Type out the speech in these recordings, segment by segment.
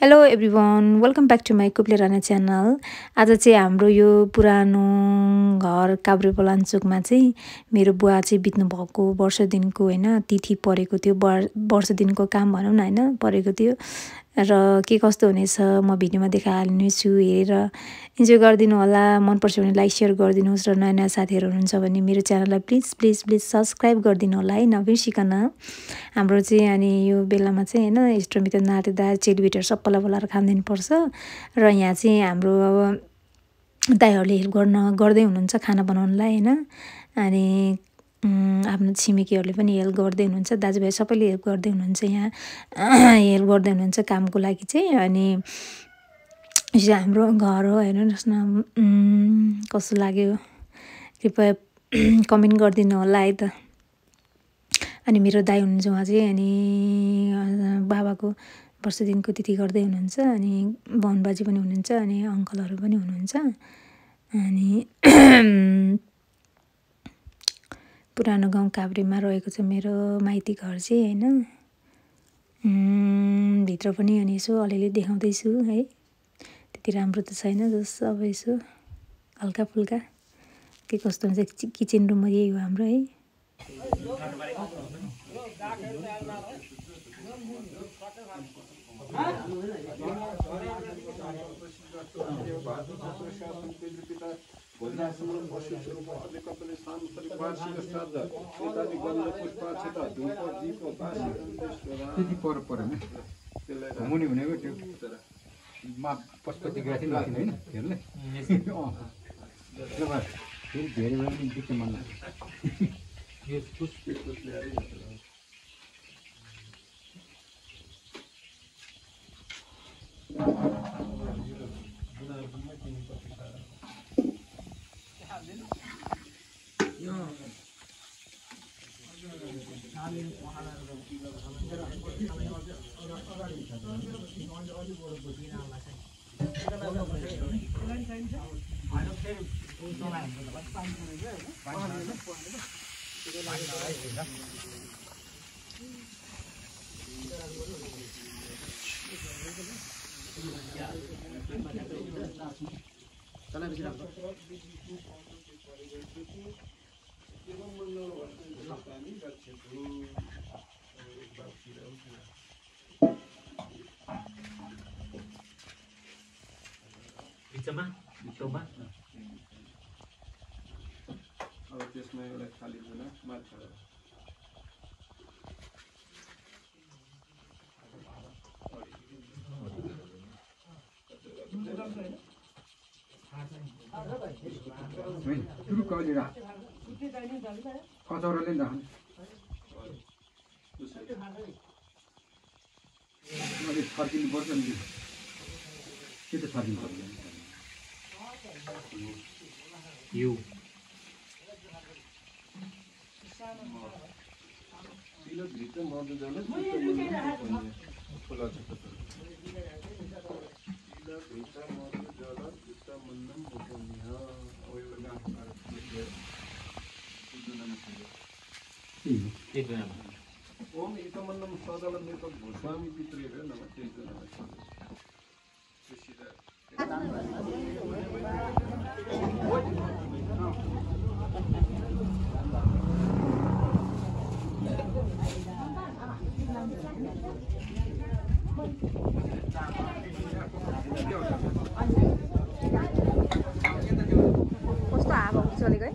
Hello everyone welcome back to my कुप्ले Rana channel. आज चाहिँ हाम्रो यो पुरानो घर काभ्रेपलाञ्चोकमा चाहिँ मेरो बुवा चाहिँ बित्नु भएको वर्ष दिनको हैन तिथि परेको थियो। वर्ष दिनको काम भनौँ न हैन परेको थियो र के कस्तो हुनेछ म भिडियोमा देखाइहाल्नेछु। हेरेर इन्जोय गरिदिनु होला। मन पर्छ भने लाइक सेयर गरिदिनुहोस् र नयाँ नयाँ साथीहरू हुनुहुन्छ भने मेरो च्यानललाई प्लिज सब्स्क्राइब गरिदिनु होला है नबिर्सिकन। हाम्रो चाहिँ अनि यो बेलामा चाहिँ हैन इष्टमित्र नातेदार चेलीबेटीहरू सबैलाई बोलाएर खान पर्छ र यहाँ चाहिँ हाम्रो अब दाइहरूले हेल्प गर्दै हुनुहुन्छ खाना बनाउनलाई हैन। अनि आफ्नो छिमेकीहरूले पनि हेल्प गर्दै हुनुहुन्छ। दाजुभाइ सबैले हेल्प गर्दै हुनुहुन्छ। यहाँ हेल्प गर्दै हुनुहुन्छ कामको लागि चाहिँ। अनि यो हाम्रो घर हो हेर्नुहोस् न कस्तो लाग्यो कृपया कमेन्ट गरिदिनु होला है त। अनि मेरो दाइ हुनुहुन्छ उहाँ चाहिँ अनि बाबाको वर्ष दिनको तिथि गर्दै हुनुहुन्छ। अनि बाउन बाजे पनि हुनुहुन्छ अनि अङ्कलहरू पनि हुनुहुन्छ। अनि पुरानो गाउँ काभ्रेमा रहेको छ मेरो माइती घर चाहिँ हैन। भित्र पनि अनि यसो अलिअलि देखाउँदैछु है। त्यति राम्रो त छैन जस अब यसो हल्का फुल्का के कस्तो हुन्छ। किचन रुम यही हो हाम्रो है। मुनि भनेको त्यो मा पशुपति गएको थियो नि हैन हेर्नु फेरि धेरै बेला पनि देख्न मन लाग्यो। अब त्यसमा एउटा खाली झोला माछा कचौराले नि फर्किनु पर्छ नि के त फर्किनु पर्छ यो भित्र मर्नु जाँदा खोला छ ओम इतमन्नम सदालं निर्पक भूस्वामी पितृेव नमः कस्तो हावा चलेको है।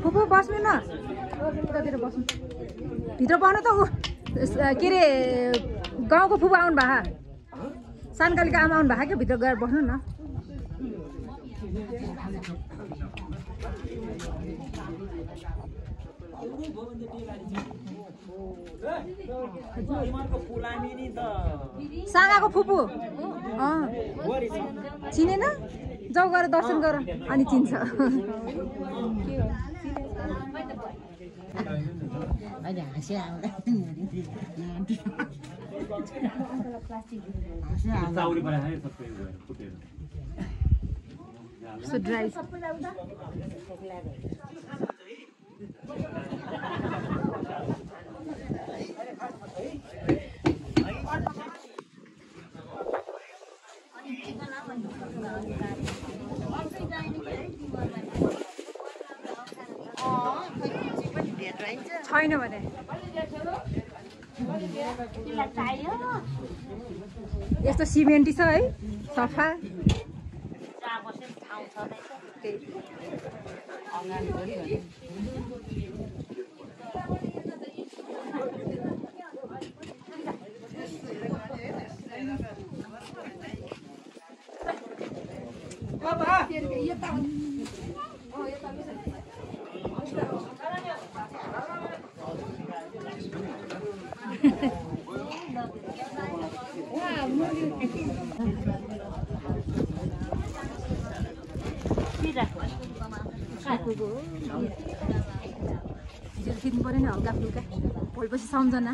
फुपू बस्नु न उतातिर बस्नु भित्र बस्नु त ऊ के अरे गाउँको फुपू आउनु भए सानकालीको आमा आउनु भएको क्या भित्र गएर बस्नु न। सागाको फुपू चिनेन जाऊ गएर दर्शन गर अनि चिन्छ। अहिले हाँस्यो आउँदा So dry. छैन भने यस्तो सिमेन्टी छ है सफा खिच्नु पर्यो नि हल्का फुल्का भोलिपछि सम्झना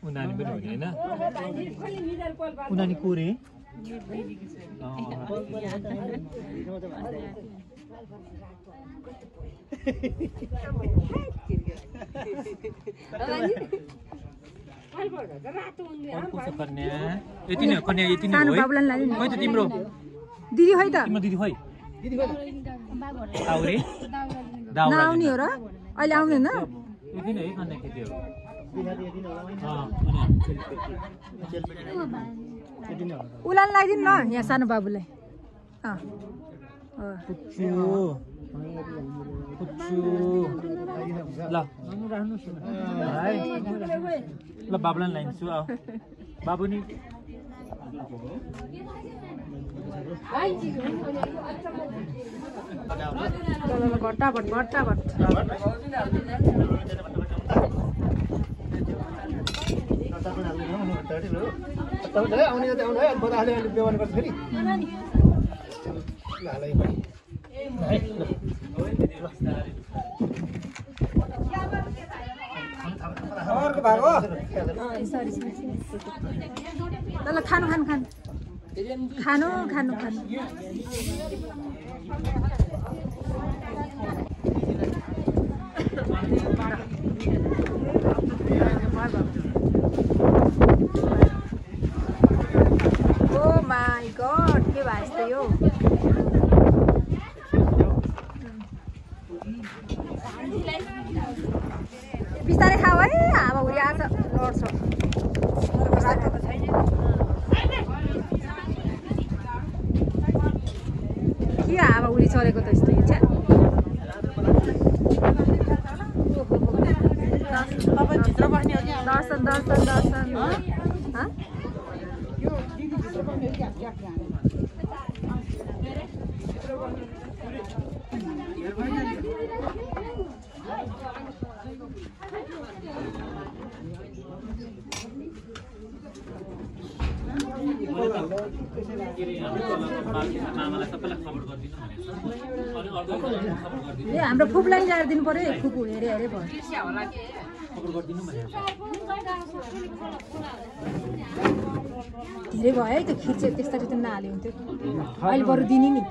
उनानी पनि हो नि हैन उनानी कोरे कन्या यति नै कन्या यति नै हो है त तिम्रो दिदी है त तिम्रो दिदी खै आउरे नआउने हो र अहिले आउँदैन यति नै है कन्या केटी हो उलान लगाइदिनु न यहाँ सानो बाबुलाई ल बाबुलाई लाइन्छु बाबु नि भट्टाभट भट्टाभट ल खानु खानु खानु खानु खानु खानु ओ माई गॉड के भाइस त यो बिस्तारै खाऊ है हावा उयो आज लड्छ के हावा उडी चलेको त यस्तो छ दर्शन दर्शन दर्शन हाम्रो फुपलाई ल्याएर दिनु पर्यो फुपू हेरे हेरे भयो धेरै भयो है त्यो खिर्चे त्यस्तरी त नहाल्यो हुन्थ्यो अहिले बरु दिने नि